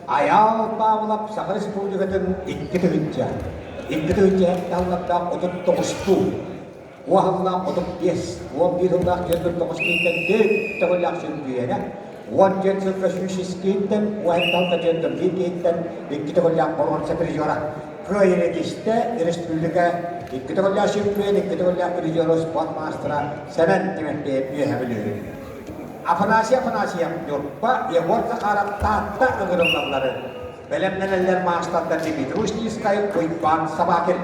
Айаал Павлов Саха Республикатын 2000 2000 таллардаах 39-туу уоһаллаах 35, 11 сыллаах 49 киинтэн 4 төгүллээх чөмпүйүөнэ, 14 сылга 103 киинтэн, 16 диэн киинтэн 2 төгүллээх боруонса призера. Кыайыыны тистэ республика 2 төгүллээх чемпион, 2 төгүллээх призера спорт маастара Сэмэн Тимофеев Үөһэ Бүлүү. Афанасий Афанасьев Ньурба, Егор Захаров Таатта ыҥырыллалларын бэлэмнэнэллэр маастардар Дмитрий Устинскай, Уйбаан Собакин.